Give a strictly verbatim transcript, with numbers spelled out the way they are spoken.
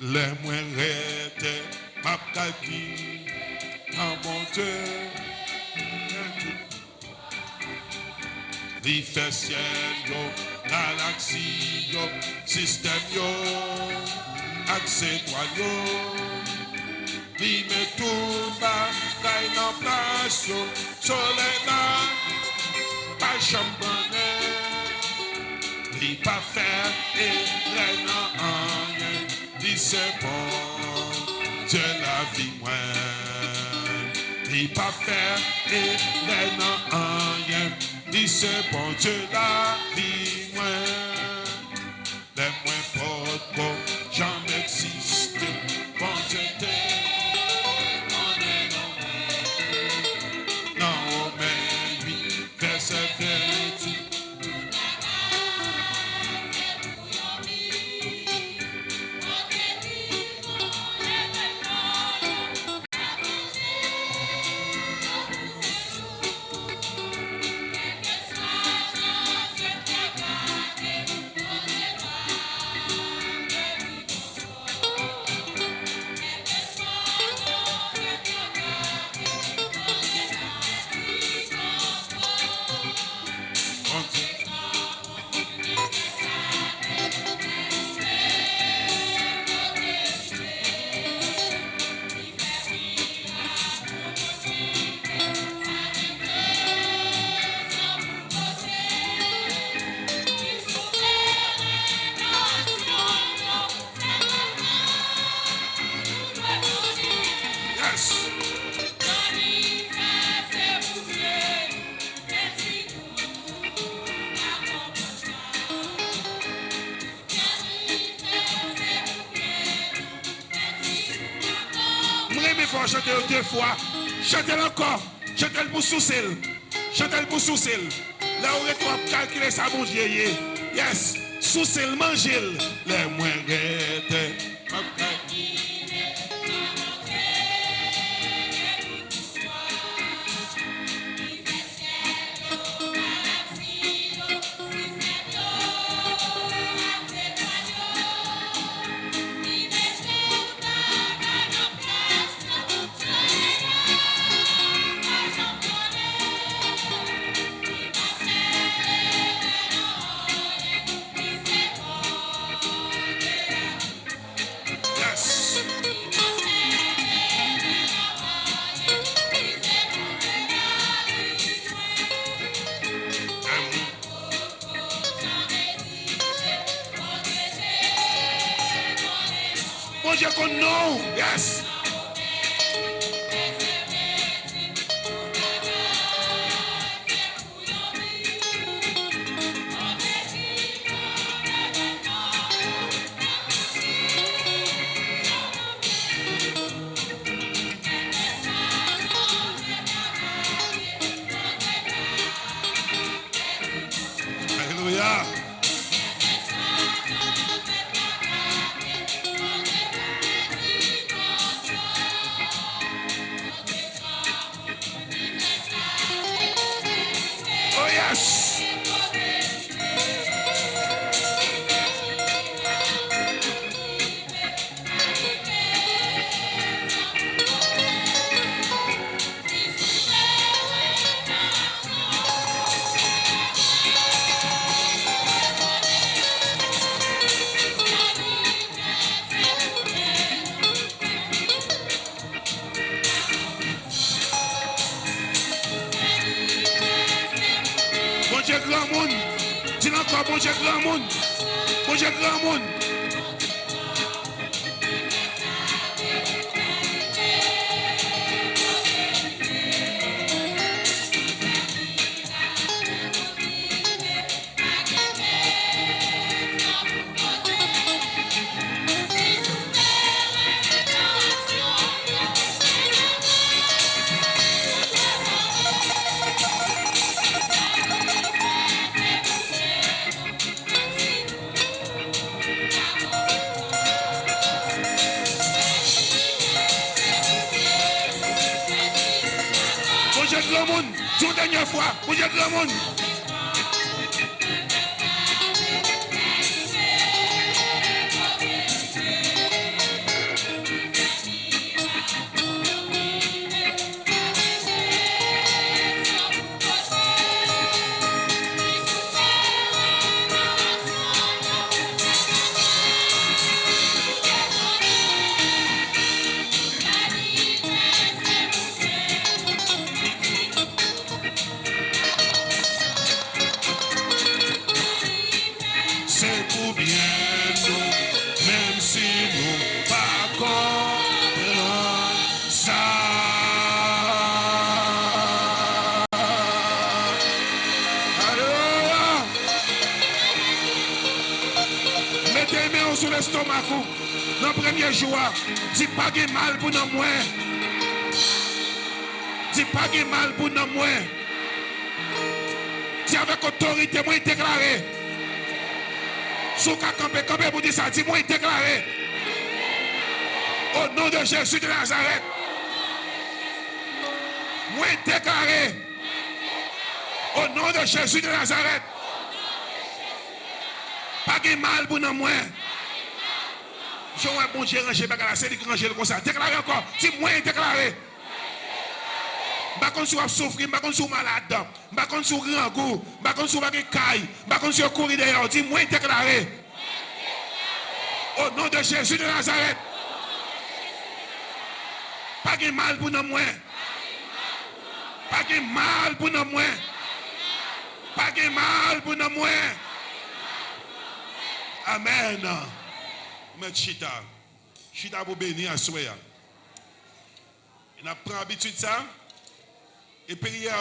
Lè mwen rete, m ap gade ki jan Bondye gen tout. Li fè syèl yo, galaksi yo, sistèm yo, ak zetwal yo. Li met tout bagay nan plas yo. Solèy la pa janm bannen. Li pa fè erè nan anyen. Li se Bondye lavi mwen. Li pa fè erè nan anyen. Li se Bondye lavi mwen. Lè mwen potko janm egziste, Bondye te konnen non mwen. Nan Women uit, vèsè venntuit. Yes. M renmen fè w chante yo de fwa. Chante l ankò. Chante l pou souse l. Chante l pou souse l. Lè w rete w ap kalkile sa Bondye ye. Yes. Souse l, manje l. Lè mwen rete, m ap kalkile sa Bondye ye. Yes. Bondye konn non w. Yes. Alelouya. Oh yes! Bondye granmoun. Di l ankò, Bondye granmoun. Bondye granmoun. Bondye granmoun, di yon dènyè fwa, Bondye granmoun. Estomak ou, nan premye jou a, di, "Pa gen mal pou nanm mwen." Di, "Pa gen mal pou nanm mwen." Di avèk otorite, "Mwen deklare." Si w ka kanpe, kanpe pou di sa. Di, "Mwen deklare. O non de Jezi de Nazarèt, mwen deklare. O non de Jezi de Nazarèt, pa gen mal pou nanm mwen." Jan w wè Bondye ranje bagay la, se li ki ranje l konsa. Deklare ankò. Di, "Mwen deklare." M pa konn si w ap soufri, m pa konn si w malad, m pa konn si w grangou, m pa konn si w pa gen kay, m pa konn si yo kouri dèyè w. Di, "Mwen deklare. O non de Jezi de Nazarèt, pa gen mal pou nanm mwen. Pa gen mal pou nanm mwen. Pa gen mal pou nanm mwen." Amèn. Ou mèt chita. Chita pou beni aswè a. E n ap pran abitid sa. E priyè